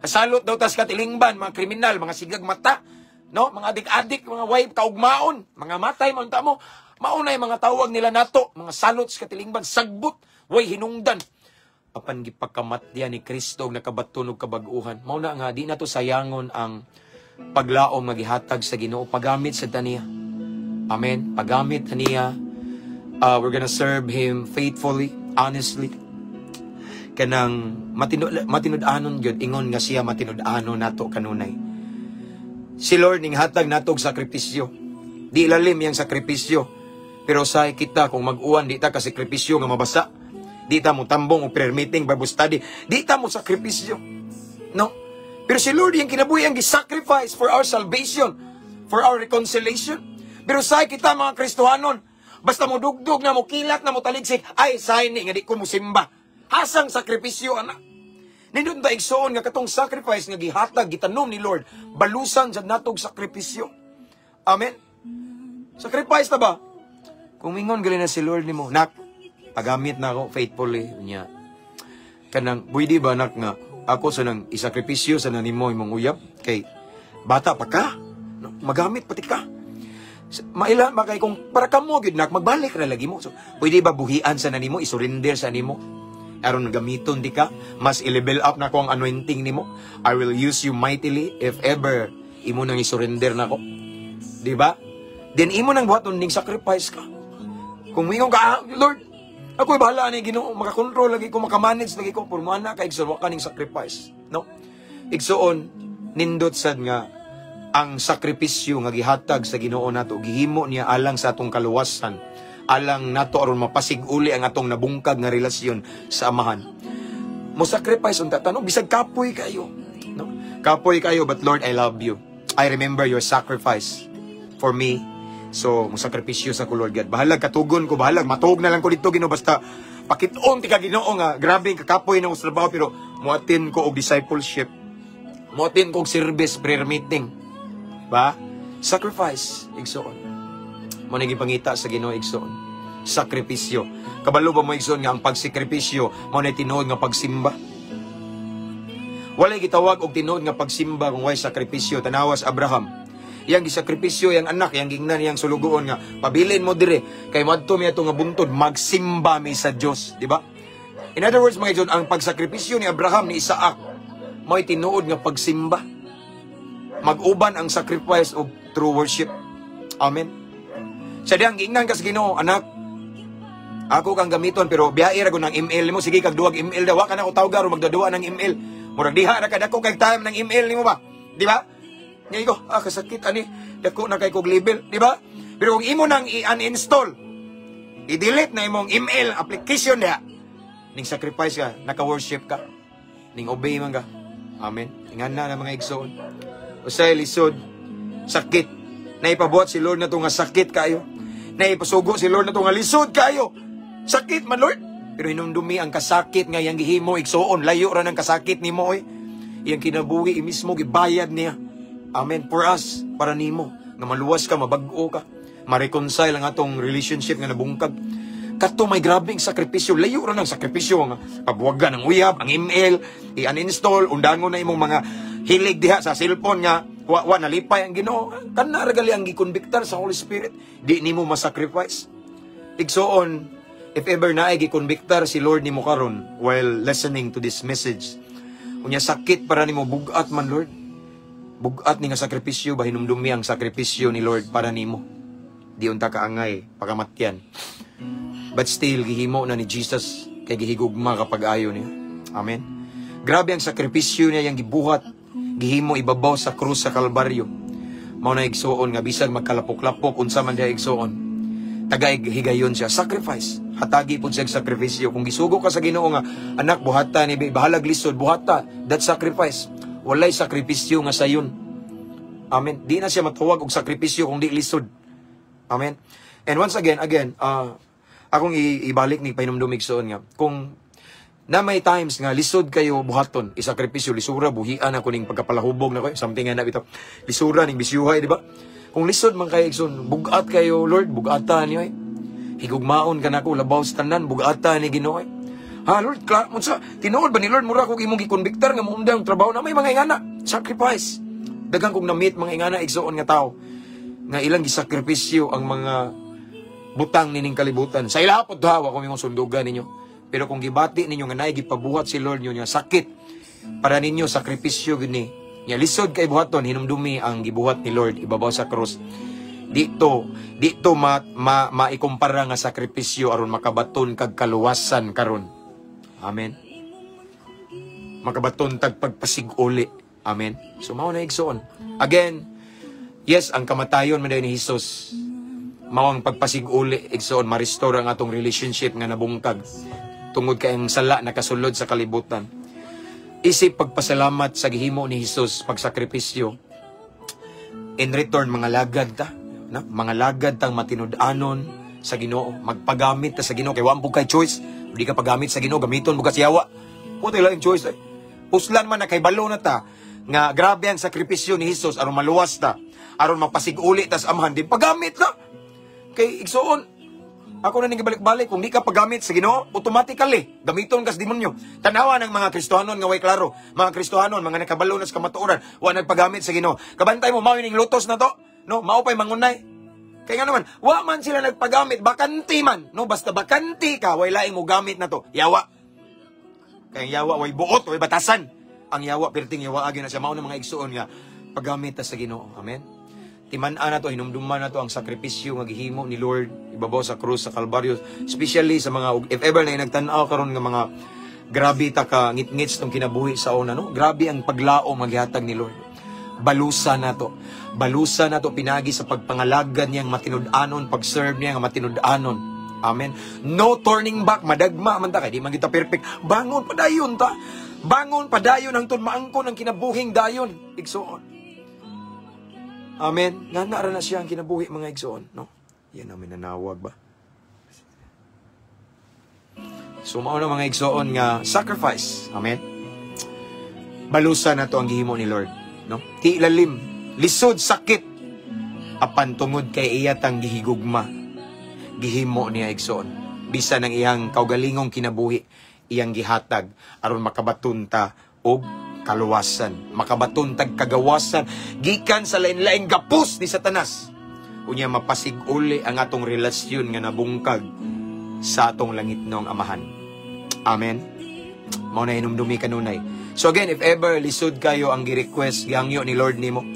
Salot daw tas katilingban, mga kriminal, mga sigag mata, no? Mga adik-adik, mga way kaugmaon, mga matay man ta mo. Mauna yung mga tawag nila nato, mga salot sa katilingban, sagbot, way hinungdan. Apan gipakamatya ni Kristo og nakabaton og kabag-uhan. Mao na nga di nato sayangon ang paglaom nga gihatag sa Ginoo, pagamit sa taniya. Amen. Pagamit ta niya. We're gonna serve Him faithfully, honestly. Kanang matinud-anon gyud, ingon nga siya matinud-anon nato kanunay. Si Lord ning hatag nato og sakripisyo. Di lalim yang sakripisyo. Pero sa kita kung mag-uwan, di ta ka sakripisyo nga mabasa. Di ta mo tambong og prayer meeting, Bible study. Di ta mo sakripisyo. No? Pero si Lord yung kinabuhi ang gi-sacrifice for our salvation, for our reconciliation. Pero say kita mga Kristohanon, basta mo dugdug na, mo kilat na, mo taligsik, ay, sign ni nga di ko mosimba. Hasang sakripisyo ana? Nindot ta, igsoon, nga katong sacrifice nga gihatag, gitanom ni Lord, balusan sa natog sakripisyo. Amen. Sacrifice na ba? Kung mingon gali na si Lord nimo, "Nak, pagamit na ako faithfully niya. Kanang pwede ba, nak, nga ako sa nang isakripisyo sa nimo imong uyab kay bata pa ka, no, magamit pati ka. Maila ba kay kung para kamo gyud, nak, magbalik ra lagi mo. So, pwede ba buhian sa nimo, isurrender sa nimo? Aron gamiton di ka, mas i-level up na ko ang anointing nimo. I will use you mightily if ever imo nang isurrender nako." Di ba? Then imo nang buhaton ning sacrifice ka. Kung mingon ka, "Ah, Lord, ako'y bahala ni Ginoo, makakontrol lagi ko, makamanage lagi ko," pero na ka, igsoon, wa ka ning sacrifice. No? Igsoon, nindot sad nga ang sakripisyo nga gihatag sa Ginoo nato, gihimo niya alang sa atong kaluwasan, alang nato aron mapasig-uli ang atong nabungkag nga relasyon sa Amahan. Mo sacrifice unta tanong bisag kapoy kayo, no? Kapoy kayo, but "Lord, I love you. I remember your sacrifice for me. So, mo sakripisyo sa ko, Lord God. Bahalag katugon ko, bahalag matuog na lang ko dito, Ginoo, basta pakit-on ti ka, Ginoo, nga grabe ang kakapoy ng trabaho, pero muatin ko og discipleship. Muatin ko og service prayer meeting." Ba? Sacrifice, igsoon. Mo nang gipangita sa Ginoo, igsoon. Sakripisyo. Kabalo ba mo, igsoon, nga ang pagsakripisyo mao na tinuod nga pagsimba? Walay gitawag og tinuod nga pagsimba kung way sakripisyo. Tanawas Abraham. Iyang gisakripisyo yang anak, iyang gingnan iyang sulugoon nga pabilin mo dire kay moadto mi ato nga buntod, magsimba mi sa Dios, di ba? In other words, mga igsoon, ang pagsakripisyo ni Abraham ni Isaac mo'y tinuod nga pagsimba. Mag-uban ang sacrifice og true worship. Amen. Sa diyang giingnan ka sa Ginoo, "Anak, ako kang gamiton pero biyahe ra ng ML nimo, sige kag duwag ML daw, wa ka na ko tawgar o magdaduwa ng ML. Murag diha ra ka dako kay time ng ML nimo ba? Di ba? Nya ko, ah, kasakit ani, dako na kay kog label, di ba?" Pero kung imo nang i-uninstall, i-delete na imong ML application diha, ning sacrifice ka, naka-worship ka, ning obey man ka. Amen. Ingan na mga igsoon. Usay lisod, sakit. Naipabuhat si Lord na to nga sakit kayo. Naipasugo si Lord na to nga lisod kayo. Sakit man, Lord. Pero hinumdumi ang kasakit nga iyang gihimo, igsoon. Layo ra ng kasakit nimo oy. Iyang kinabuhi mismo gibayad niya. Amen. For us, para nimo nga maluwas ka, mabag-o ka, ma-reconcile ang atong relationship nga nabungkag. Kato may grabeng sakripisyo. Layo ra ng sakripisyo nga pabuwagan ang uyab, ang ML, i-uninstall, undangon na imong mga hilig diha sa cellphone nga wa, wa nalipay ang Ginoo. Kana ra gali ang gikonbiktar sa Holy Spirit. Di nimo masacrifice. Igsoon, if ever naay gikonbiktar si Lord nimo karon while listening to this message, unya sakit para nimo, bugat man, Lord. Bugat ni nga sakripisyo ba, hinumdumi ang sakripisyo ni Lord para nimo. Di unta kaangay pakamatyan. But still, gihimo na ni Jesus kay gihigugma kapag ayo niya. Amen. Grabe ang sakripisyo niya yang gibuhat, gihimo ibabaw sa krus sa Kalbaryo. Mao na, igsuon, nga bisag magkalapok-lapok unsa man diha, igsuon, tagay higayon siya. Sacrifice. Hatagi pud siya og sakripisyo. Kung gisugo ka sa Ginoo nga, "Anak, buhata ni, bahalag lisod, buhata," that sacrifice. Walay sakripisyo nga sayon. Amen. Di na siya matawag og sakripisyo kung di lisod. Amen. And once again, akong ibalik ni pahinumdum, igsoon, nga kung na may times nga lisod kayo buhaton, isakripisyo, lisura, buhian ako ning pagkapalahubog na ko, something nga na bitaw. Lisura ning bisyuhay, di ba? Kung lisod man kayo, igsoon, bugat kayo, "Lord, bugata niyo eh. Higugmaon ka nako labaw sa tanan, bugata ni Ginoo eh. Ha, Lord, mo sa tinuod ba ni Lord, mura kog imong gikonbiktar nga moundang trabaho na?" May mga ingana, sacrifice. Daghang kong na-meet mga ingana, igsoon, nga tao nga ilang gisakripisyo ang mga butang nining kalibutan. Sa ila pod ha, wa ko mingong sundugan ninyo. Pero kung gibati ninyo nga naay gipabuhat si Lord ninyo nga sakit para ninyo, sakripisyo gid ni. Nya lisod kay buhaton, hinumdumi ang gibuhat ni Lord ibabaw sa krus. Dito ma, ma, maikumpara nga sakripisyo aron makabaton kag kaluwasan karon. Amen. Makabaton tag pagpasig-uli. Amen. So mao na, igsoon. Again, yes, ang kamatayon man ni Jesus mao ang pagpasig-uli, igsoon, ma-restore ang atong relationship nga nabungkag tungod kay ang sala nakasulod sa kalibutan. Isip pagpasalamat sa gihimo ni Jesus, pagsakripisyo. In return, mga lagad ta. Na, mga lagad tang matinud-anon sa Ginoo, magpagamit ta sa Ginoo kay wa kay choice. Di ka pagamit sa Ginoo, gamiton mo ka sa yawa. Wa laing choice eh. Puslan man na kay balo na ta nga grabe ang sakripisyo ni Hesus aron maluwas ta, aron mapasig-uli tas Amahan din pagamit na. Kay igsuon, ako na ning gibalik-balik, kung di ka pagamit sa Ginoo, automatically gamiton kas demonyo. Tanawa ng mga Kristohanon nga way klaro, mga Kristohanon, mga nakabalo na sa kamatuoran, wa nagpagamit sa Ginoo. Kabantay mo, mao ning lutos na to, no, mao pay mangunay. Kaya nga naman, wa man sila nagpagamit, bakante man, no, basta bakante ka, way laing mo gamit na to. Yawa. Kaya ang yawa way buot, way batasan. Ang yawa perting yawa agi na siya. Mao na, mga igsuon, nga paggamit ta sa Ginoo. Amen. Timan-an na to, hinumduman na to ang sakripisyo nga gihimo ni Lord ibabaw sa krus sa Kalbaryo, especially sa mga, if ever na nagtan-aw karon nga mga grabe ta ka ngit-ngits tong kinabuhi sa una, no? Grabe ang paglaom nga gihatag ni Lord. Balusa na to. Balusa na to pinagi sa pagpangalagad niyang matinud-anon, pag-serve niya nga matinud-anon. Amen. No turning back, madagma man ta kay di man kita perfect. Bangon padayon ta. Bangon padayon hangtod maangkon ang kinabuhing dayon. Igsuon. Amen. Nga na ra na siya ang kinabuhi, mga igsuon, no? Yan ang minanawag ba? So mao na, mga igsuon, nga sacrifice. Amen. Balusa na to ang gihimo ni Lord, no? Ti lalim, lisod, sakit, apan tungod kay iya tang gihigugma, gihimo niya, igsuon. Bisan ang iyang kaugalingong kinabuhi, iyang gihatag aron makabaton ta og kaluwasan, makabaton tag kagawasan gikan sa lain-laing gapos ni Satanas. Unya mapasig-uli ang atong relasyon nga nabungkag sa atong langitnong Amahan. Amen. Mao na hinumdumi kanunay. So again, if ever lisod kayo ang gi-request, gihangyo ni Lord nimo,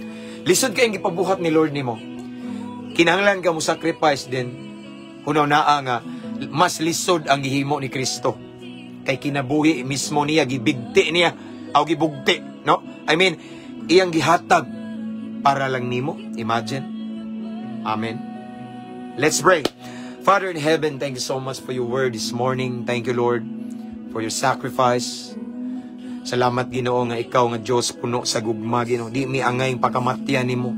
lisod kayo ang gipabuhat ni Lord nimo, kinahanglan ka mo sacrifice din, hunaw naa nga mas lisod ang gihimo ni Kristo. Kay kinabuhi mismo niya, gibigti niya, o gibugti, no? I mean, iyang gihatag para lang nimo. Imagine. Amen. Let's pray. Father in heaven, thank you so much for your word this morning. Thank you, Lord, for your sacrifice. Salamat, Ginoo, nga ikaw nga Dios puno sa gugma, Ginoo. Di mi angay pakamatyan nimo.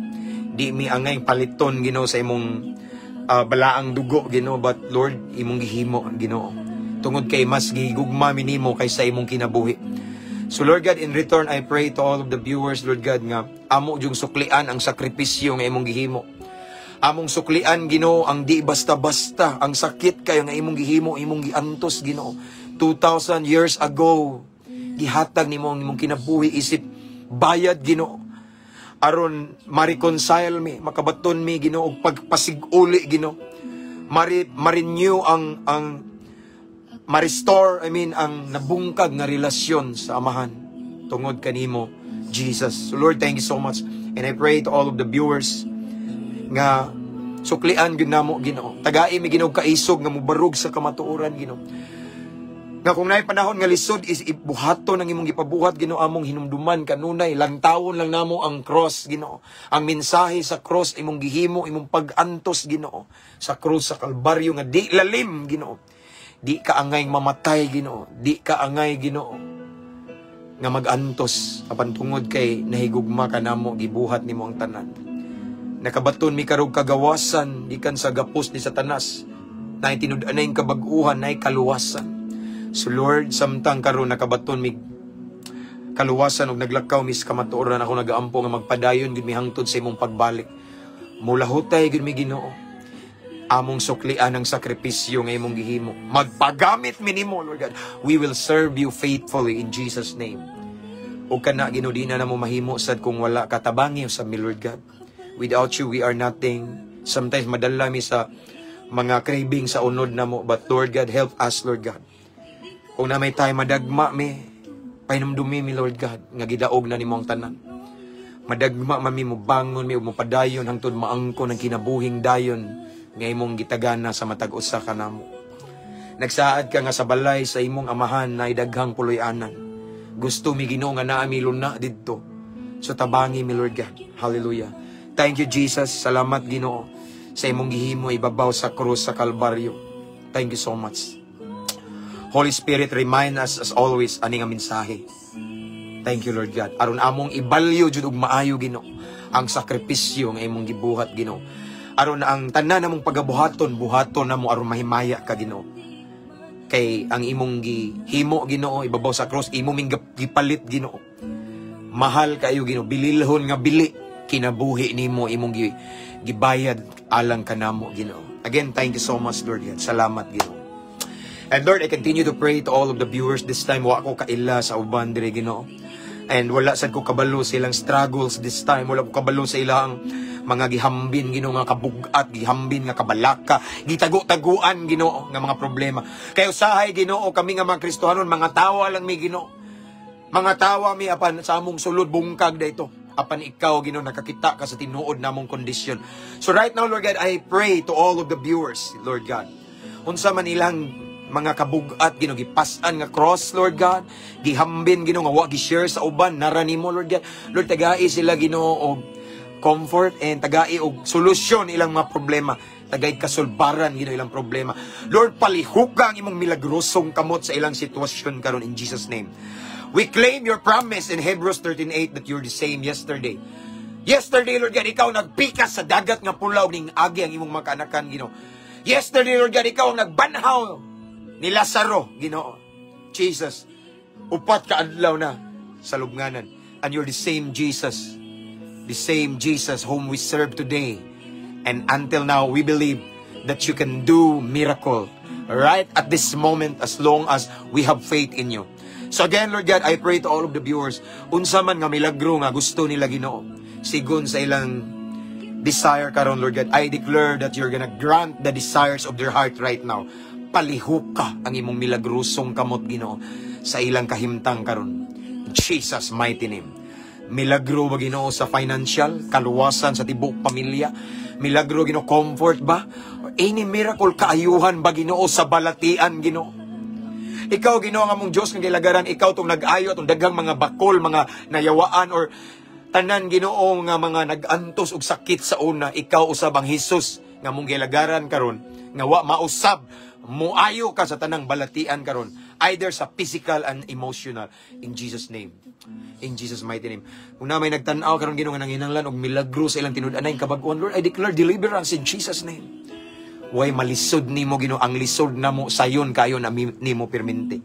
Di mi angay paliton, Ginoo, sa imong balaang dugo, Ginoo, but Lord, imong gihimo, Ginoo. Tungod kay mas gigugma mi nimo kaysa imong kinabuhi. So Lord God, in return, I pray to all of the viewers, Lord God, nga amo yung suklian ang sakripisyo nga imong gihimo. Among suklian, Ginoo, ang di basta-basta, ang sakit kayo nga imong gihimo, imong giantos, Ginoo. 2,000 years ago, gihatag nimo ang imong kinabuhi isip bayad, Ginoo. Aron ma-reconcile mi, makabaton mi, Ginoo, og pagpasiguli, Ginoo. Mari ma-renew ang ma-restore, I mean, ang nabungkag nga relasyon sa Amahan tungod kanimo, Jesus. So Lord, thank you so much. And I pray to all of the viewers nga suklian gyud namo, Ginoo. Tagai mi, Ginoo, kaisog nga mubarog sa kamatuoran, Ginoo. Nga kung naay panahon nga lisod is ibuhaton ang imong gipabuhat, Ginoo, among hinumduman kanunay, lantawon lang namo ang cross, Ginoo. Ang mensahe sa cross imong gihimo, imong pag-antos, Ginoo, sa cross sa Kalbaryo nga di lalim, Ginoo. Di ka angay mamatay, Ginoo. Di ka angay, Ginoo, nga mag-antos, apan tungod kay nahigugma ka namo, gibuhat nimo ang tanan. Nakabaton mi karog kagawasan gikan sa gapos ni Satanas. Naay tinud-anay kabag-uhan, naay kaluwasan. So Lord, samtang karon nakabaton mi kaluwasan ug naglakaw mi sa kamatuoran, ako nagaampo nga magpadayon gud mi hangtod sa imong pagbalik. Mulahutay gud mi, Ginoo. Among suklian ang sakripisyo nga imong gihimo. Magpagamit mi nimo, Lord God. We will serve you faithfully in Jesus' name. O kana, Ginoo, di na namo mahimo sad kung wala ka. Tabangi sa mi, Lord God. Without you, we are nothing. Sometimes madala mi sa mga craving sa unod namo. But Lord God, help us, Lord God. Kung na may tayo madagma mi, pahinumdumi mi, Lord God, nga gidaog na nimo ang tanan. Madagma man mi, mo bangon mi ug mopadayon hangtod maangkon ang kinabuhing dayon nga imong gitagana sa matag usa kanamo. Nagsaad ka nga sa balay sa imong Amahan na daghang puloy-anan. Gusto mi, Ginoo, nga naa mi luna didto. So tabangi mi, Lord God. Hallelujah. Thank you, Jesus. Salamat, Ginoo, sa imong gihimo ibabaw sa krus sa Kalbaryo. Thank you so much. Holy Spirit, remind us as always ani nga mensahe. Thank you, Lord God. Aron among ibalyo jud og maayo, Ginoo, ang sakripisyo nga imong gibuhat, Ginoo. Aron ang tanan namong pagabuhaton, buhaton namo aron mahimaya ka, Ginoo. Kay ang imong gihimo, Ginoo, ibabaw sa cross, imo ming gipalit, Ginoo. Mahal kayo, Ginoo, bililhon nga bili kinabuhi nimo imong gibayad alang kanamo, Ginoo. Again, thank you so much, Lord God. Salamat, Ginoo. And Lord, I continue to pray to all of the viewers this time. Wa ko kaila sa uban dire, Ginoo. And wala sad ko kabalo sa ilang struggles this time. Wala ko kabalo sa ilang mga gihambin, Ginoo, nga kabugat, gihambin nga kabalaka, gitago-taguan, Ginoo, nga mga problema. Kay usahay, Ginoo, kami nga mga Kristohanon, mga tawa lang mi, Ginoo. Mga tawa mi apan sa among sulod bungkag dito. Apan ikaw, Ginoo, nakakita ka sa tinuod namong kondisyon. So right now, Lord God, I pray to all of the viewers, Lord God. Unsa man ilang mga kabugat, Ginoo, gipas-an nga cross, Lord God, gihambin, Ginoo, nga wa gi-share sa uban, nara nimo, Lord God. Lord, tagai sila, Ginoo, og comfort and tagai og solusyon ilang mga problema. Tagay kasulbaran, Ginoo, ilang problema. Lord, palihuka ang imong milagrosong kamot sa ilang sitwasyon karon in Jesus' name. We claim your promise in Hebrews 13:8 that you're the same yesterday. Yesterday, Lord God, ikaw nagpikas sa Dagat nga Pula ug ning agi ang imong mga kaanakan, Ginoo. Yesterday, Lord God, ikaw ang nagbanhaw ni Lazaro, Ginoo. Jesus, 4 ka adlaw na sa lubnganan. And you're the same Jesus. The same Jesus whom we serve today. And until now, we believe that you can do miracle right at this moment as long as we have faith in you. So again, Lord God, I pray to all of the viewers, unsa man nga milagro nga gusto nila, Ginoo, sigon sa ilang desire karon, Lord God, I declare that you're gonna grant the desires of their heart right now. Palihuka ang imong milagrosong kamot, Ginoo, sa ilang kahimtang karon. In Jesus' mighty name. Milagro ba, Ginoo, sa financial, kaluwasan sa tibuok pamilya, milagro, Ginoo, comfort ba? Or any miracle, kaayuhan ba, Ginoo, sa balatian, Ginoo? Ikaw, Ginoo, ang among Diyos nga gilagaran, ikaw tong nag-ayo atong daghang mga bakol, mga nayawaan or tanan, Ginoo, nga mga nag-antos og sakit sa una, ikaw usab ang Hesus nga among gilagaran karon nga wa mausab, muayo ka sa tanang balatian karon, either sa physical and emotional, in Jesus' name. In Jesus' mighty name. Kung na may nagtan-aw karon, Ginoo, nga nanginahanglan og milagro sa ilang tinud-anay kabag-ohan, Lord, I declare deliverance in Jesus' name. Way malisod nimo, Ginoo, ang lisod namo sayon kayo na nimo permente.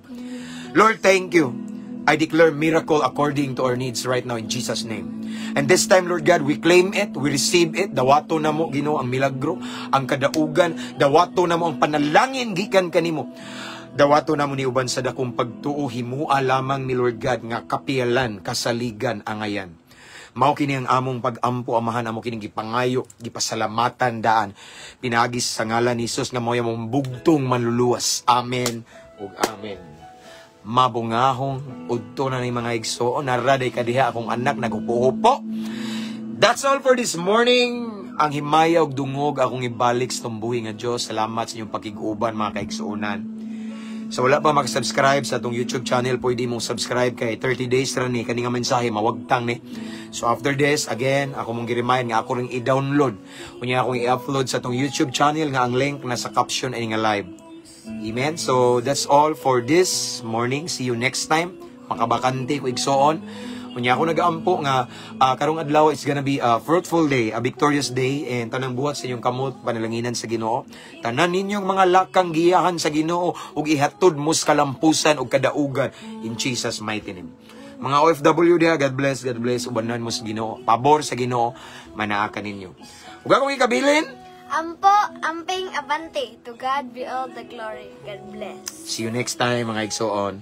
Lord, thank you. I declare miracle according to our needs right now in Jesus' name. And this time, Lord God, we claim it, we receive it. Dawato namo, Ginoo, ang milagro, ang kadaugan, dawato namo ang panalangin gikan kanimo. Dawato namo ni uban sa dakong pagtuo, himua lamang ni Lord God nga kapiyalan, kasaligan, angayan. Mao kini ang among pag-ampo, Amahan, amo kining gipangayo, gipasalamatan daan. Pinaagi sa ngalan ni Jesus nga mao among bugtong manluluwas. Amen ug amen. Mabungahong udto na ni mga igsoon, naraday kadiha akong anak nagupo-upo. That's all for this morning. Ang himaya ug dungog akong ibalik sa tumbuhi nga Dios. Salamat sa inyong pakig-uban, mga kaigsuonan. Sa wala pa makasubscribe sa atong YouTube channel, pwede mong subscribe kay 30 days ra ni kani nga mensahe, mawagtang ni. So after this, again, ako mong gi-remind nga ako ring i-download. Unya akong i-upload sa atong YouTube channel nga ang link nasa caption ani nga live. Amen. So that's all for this morning. See you next time. Makabakante ko, igsoon. Unya ako nagaampo nga karong adlaw it's gonna be a fruitful day, a victorious day, and tanang buhat sa inyong kamot panalanginan sa Ginoo. Tanan ninyong mga lakang giyahan sa Ginoo ug ihatod mo sa kalampusan ug kadaugan in Jesus' mighty name. Mga OFW diha, God bless, God bless, ubanan mo sa Ginoo. Pabor sa Ginoo manaa kaninyo. Ug akong ikabilin, Ampo, amping, abante. To God be all the glory. God bless. See you next time, mga igsoon.